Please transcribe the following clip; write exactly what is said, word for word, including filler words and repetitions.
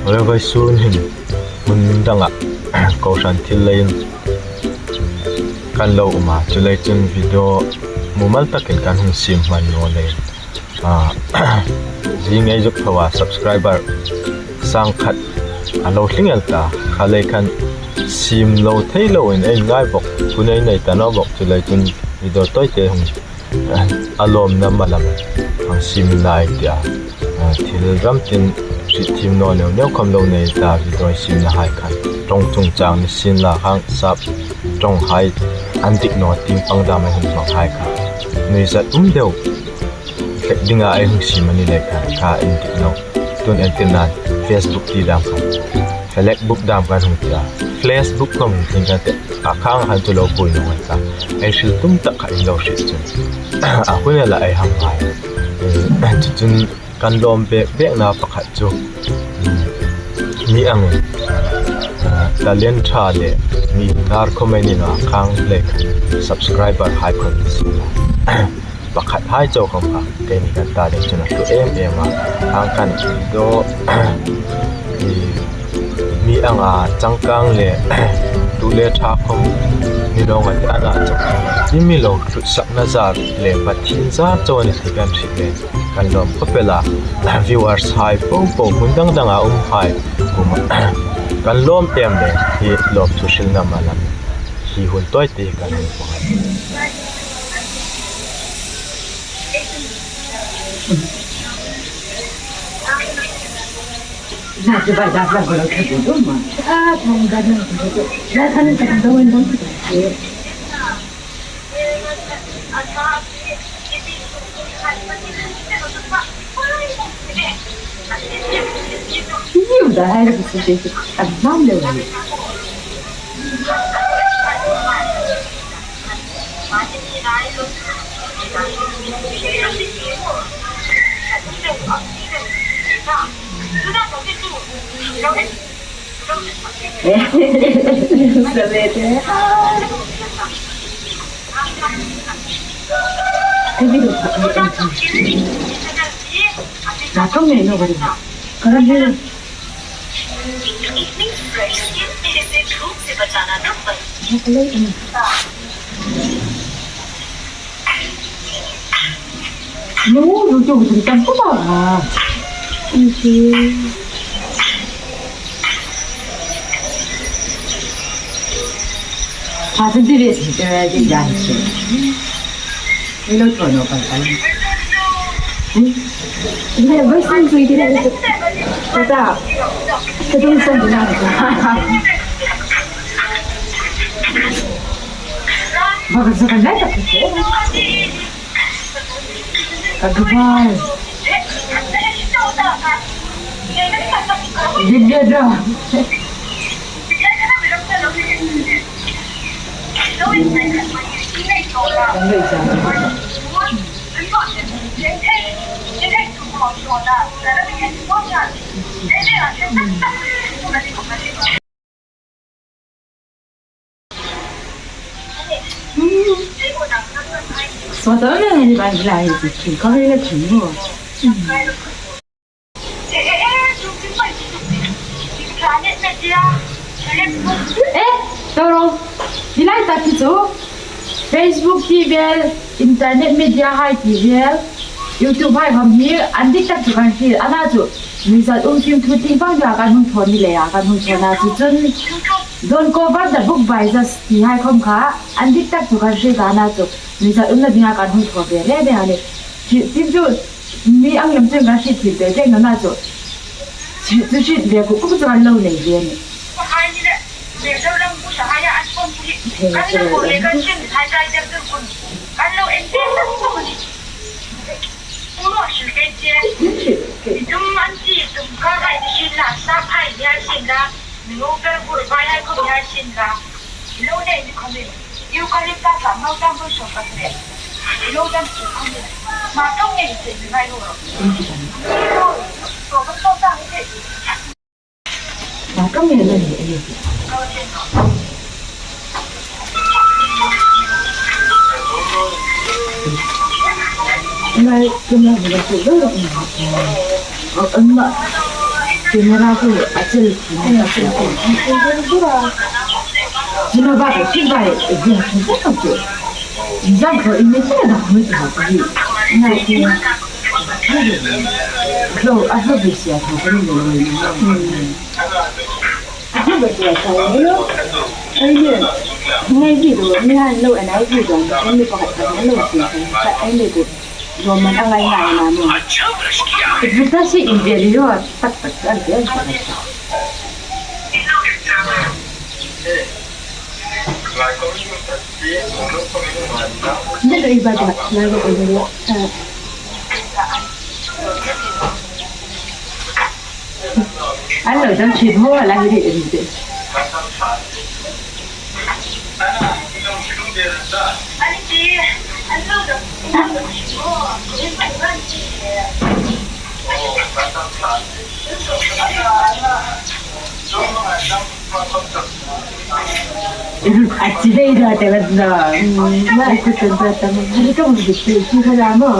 Ole vaisūn hin hun dang a kohran thil lei in kan lo um a, chulei chun video mumal takin kan hung sim hman naw lei. A, zing ei zuk tho a subscriber sang khat a lo tling el ta, kha lei khan sim lo thei lo in ei ngai bawk, hun ei nei ta naw bawk, chulei chun video tawite hung a lawmna malam hang sim lai tia, a, thil ram tin hriet thiem naw neu neu khawm lo nei ta, video simna hai khan. Ṭawng chungchâng ni sien la hang sap ṭawng hai an dik naw tieng pang dâm ei hung hmang hai kha. Nuizat um deu hlek dinga ei hung sim a ni lei khan, kha an dik naw. Tun en tir nan Facebook ti dâm khan, Facebook dâm kan hung tia. Facebook khawm hung tir kan ti a, khang han chu lo buoi naw ngai ta. Ei hril tum tak kha ei lo hriet chun, a hun a la ei hang ngai. Eh, chu chun kan lawm bek bek na pakhat chu, um, mi ang, ah, talent ṭha le mi nar comment ni na khang le subscriber hai khawm si. Pakhat hai chau khawm kha, keini kan talent chun a hlu em em a, khang kan do, i, mi ang a changkâng le tu le ṭha khawm ni naw ngai a na chu. I mi lo hlutsakna zâr le Pathien zâr chau a ni ti kan hriet le kan lawm khawp el a, viewers hai popo hun dang dang a um hai kuoma kan lawm em le hi lawm thu hrilna malam hi hun tawite kan hung pang. E, toro, bilaibati chu, Facebook ti vel, internet media hai ti vel, YouTube hai khawm hi, an diktak chu kan hriet, ana chu, nuizat um fimthu tieng pang dinga kan hung thawn ni lei a, kan hung thawn a chu chun, Don't cover the book by the, ti hai khawm kha, an diktak chu kan hriet a, ana chu, nuizat umna dinga kan hung thawn ve le ve a le. Ti, ti chu, mi ang lam chu kan hriet thei ve ve na na chu. Chu, chu hriet ve ko, ko chu kan lo nei ve ni. Roman a ngai ngai na mo. Ita si Imperial, tak tak tak. Nilo iba dia, nilo iba. Ano, dam chimo la hiri hiri. Ati dei da te la da. Ma ko te da ta ma. Hari ka mo te ki ka la mo.